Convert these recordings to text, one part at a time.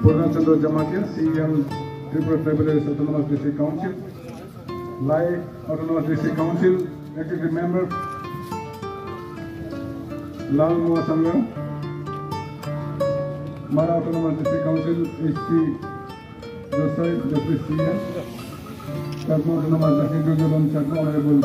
Purna Chandra Jamatia, CEM Tripura Tribal Areas Autonomous District Council, Lai Autonomous District Council, Executive Member, Lal Moasanga, Mara Autonomous District Council, HC Josai, Deputy CM, Chakma Autonomous District Duryodhan Chakma, Honorable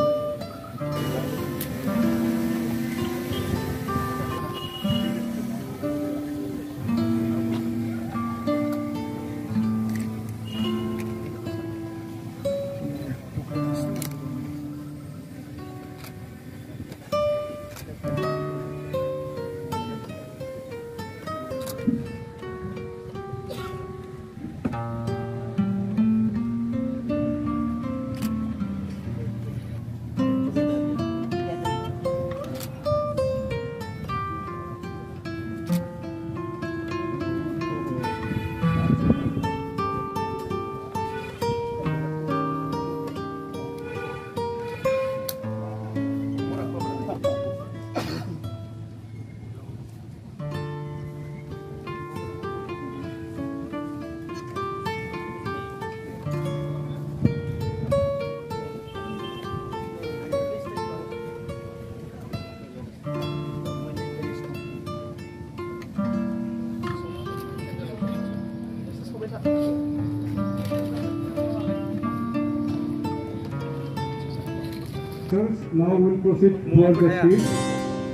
Now we will proceed towards the stage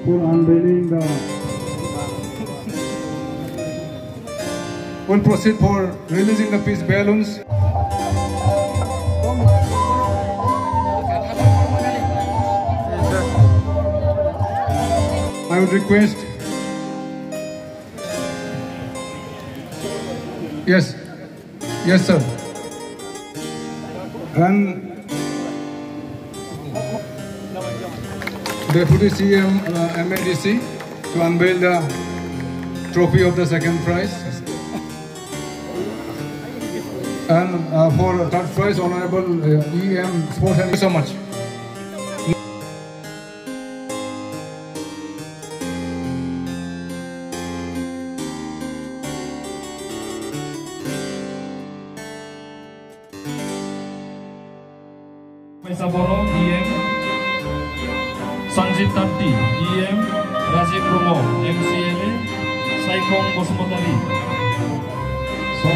for unveiling the. We'll proceed for releasing the peace balloons. I would request. Yes, yes, sir. And Deputy CM MADC to unveil the trophy of the second prize. And for third prize, Honorable EM Sports. Thank you so much. Boro, EM Sanjeev Tanti, EM Rajiv Romo, MCLA Saikhom Basumatary. So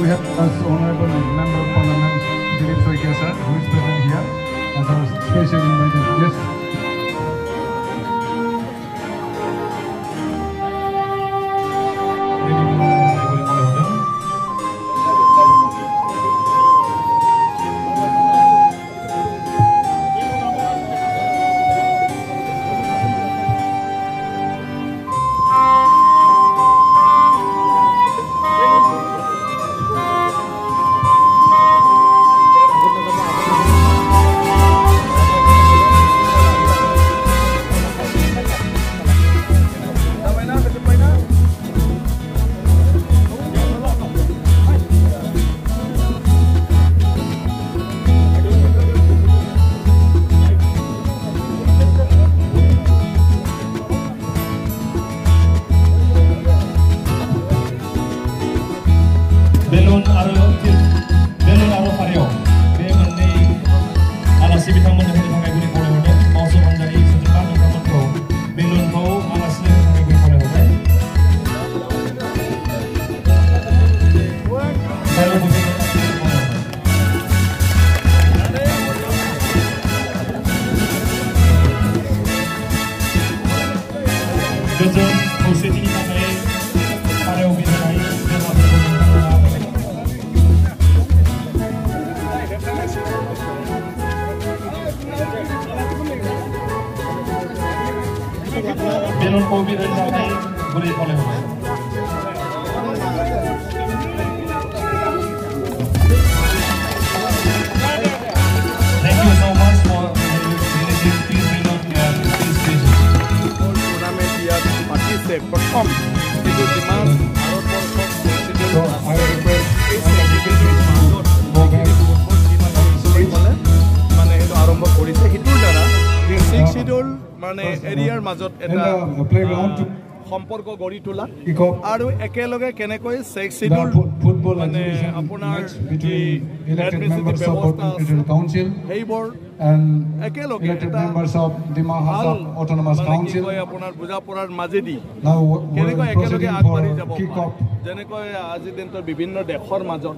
we have as Honorable Member of Parliament Dilip Saikia sir, who is present here as our special invited guest. Balloon आरो फारियाव बे मोननै आलासि बिथांमोननो होनो थाखाय गुरै खावलायहरदों। मावस' हान्जानि सोद्रोमा नोंथांमोनखौ बेलुनखौ आलासिनो होनो थाखाय गुरै खावलायहरबाय। गोजोन खौसेथिनि थाखाय फारियाव बिहोनाय बेमारफोरखौ नोंथांमोना बेलुनखौ बिरहोनो थाखाय गुरै खावलायहरबाय। Thank you so much for releasing peace balloon and peace vision. Tournament ইয়াত পাতিছে প্ৰথম, সেইটো যিমান ভাৰতবৰ্ষত So I request মানে সেইটো আৰম্ভ কৰিছে, সেইটোৰ দ্বাৰা ছিক্স চিডিউল মানে এৰিয়াৰ মাজত এটা playground to সম্পৰ্ক গঢ়ি তোলা আৰু একেলগে কেনেকৈ ছিক্স চিডিউল মানে আপোনাৰ সেইবোৰ একেলগে আপোনাৰ বুজা পৰাৰ মাজেদি কেনেকৈ একেলগে আগবাঢ়ি যাব, যেনেকৈ আজিৰ দিনটোত বিভিন্ন দেশৰ মাজত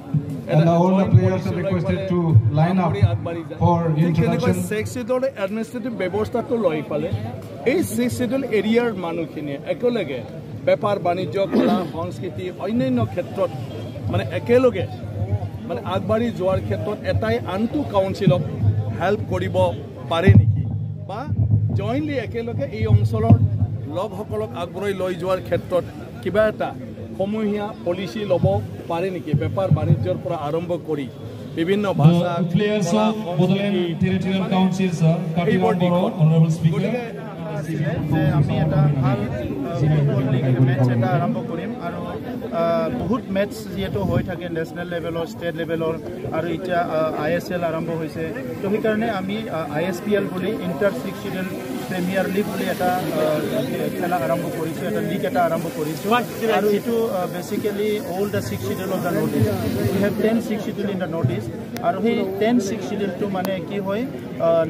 কেনেকৈ ছিক্স চিডিউল এডমিনিষ্ট্ৰেটিভ ব্যৱস্থাটো লৈ পেলাই এই ছিক্স চিডিউল এৰিয়াৰ মানুহখিনিয়ে একেলগে বেপাৰ বাণিজ্য কলা সংস্কৃতি অন্যান্য ক্ষেত্ৰত মানে একেলগে মানে আগবাঢ়ি যোৱাৰ ক্ষেত্ৰত এটাই আনটো কাউন্সিলক হেল্প কৰিব পাৰে নেকি বা জইণ্টলি একেলগে এই অঞ্চলৰ লোকসকলক আগবঢ়াই লৈ যোৱাৰ ক্ষেত্ৰত কিবা এটা সমূহীয়া পলিচি ল'ব পাৰে নেকি, বেপাৰ বাণিজ্যৰ পৰা আৰম্ভ কৰি বিভিন্ন ভাষা গতিকে যে আমি এটা ভাল ফুটবল লীগ মেটচ এটা আৰম্ভ কৰিম আৰু বহুত মেটচ যিহেতু হৈ থাকে নেশ্যনেল লেভেলৰ, ষ্টেট লেভেলৰ আৰু এতিয়া ISL আৰম্ভ হৈছে, তো সেইকাৰণে আমি ISPL বুলি inter six schedule premier league বুলি এটা খেলা আৰম্ভ কৰিছোঁ, এটা লীগ এটা আৰম্ভ কৰিছোঁ আৰু এইটো basically all the six schedule of the North East. We have 10 six schedule in the North East আৰু সেই 10 ছিক্স চিডিউলটো মানে কি হয়,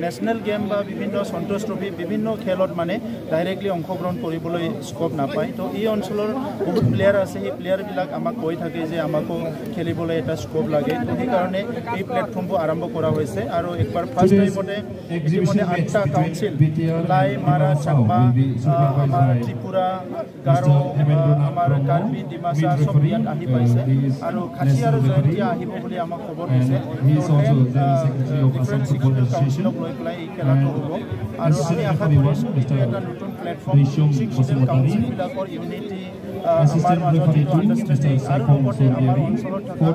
নেশ্যনেল গেম বা বিভিন্ন সন্তোষ ট্ৰফি বিভিন্ন খেলত মানে ডাইৰেক্টলি অংশগ্ৰহণ কৰিবলৈ স্ক'প নাপায়। তো এই অঞ্চলৰ বহুত প্লেয়াৰ আছে, সেই প্লেয়াৰবিলাক আমাক কৈ থাকে যে আমাকো খেলিবলৈ এটা স্ক'প লাগে, তো সেইকাৰণে এই প্লেটফৰ্মবোৰ আৰম্ভ কৰা হৈছে। আৰু একবাৰ ফাৰ্ষ্ট টাইমতে ইতিমধ্যে 8টা কাউন্সিল লাই, মাৰা, চাকমা, আমাৰ ত্ৰিপুৰা, গাৰো, আমাৰ কাৰ্বি, ডিমাচা চব ইয়াত আহি পাইছে আৰু খাচী আৰু জয়ন্তীয়া আহিব বুলি আমাক খবৰ দিছে। তো 10 ডিফাৰেণ্ট চিডিউল কাউন্সিলক লৈ পেলাই এই খেলাটো হ'ব আৰু আমি আশা কৰিছোঁ এইটো এটা নতুন প্লেটফৰ্ম ছিক্স চিডিউল কাউন্সিলবিলাকৰ ইউনিটি আমাৰ মাজত যিটো আণ্ডাৰষ্টেণ্ডিং আৰু লগতে আমাৰ অঞ্চলত থকা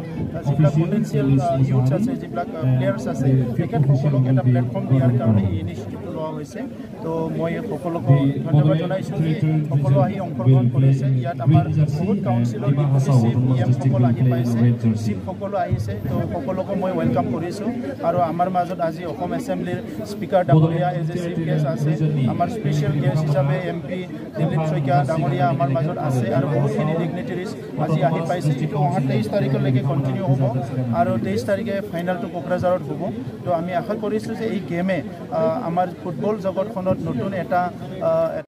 যিবিলাক পটেঞ্চিয়েল ইউথ আছে, যিবিলাক প্লেয়াৰ্ছ আছে, তেখেতসকলক এটা প্লেটফৰ্ম দিয়াৰ কাৰণে এই ইনিচিয়েটিভটো লোৱা হৈছে। তো মই সকলোকে ধন্যবাদ জনাইছোঁ যে সকলো আহি অংশগ্ৰহণ কৰিছে। ইয়াত আমাৰ বহুত কাউন্সিলৰ ডেপুটি চিফ, ই এমসকল আহি পাইছে, চিফসকলো আহিছে, তো সকলোকে মই welcome কৰিছোঁ। আৰু আমাৰ মাজত আজি অসম এছেম্বলিৰ স্পীকাৰ ডাঙৰীয়া এজ এ চিফ গেষ্ট আছে, আমাৰ স্পেচিয়েল গেষ্ট হিচাপে MP Dilip Saikia ডাঙৰীয়া আমাৰ মাজত আছে আৰু বহুতখিনি ডিগনিটেৰিজ আজি আহি পাইছে। এইটো অহা 23 তাৰিখলৈকে কণ্টিনিউ হ'ব আৰু 23 তাৰিখে ফাইনেলটো কোকৰাঝাৰত হ'ব। তো আমি আশা কৰিছোঁ যে এই গেমে আমাৰ ফুটবল জগতখনত নতুন এটা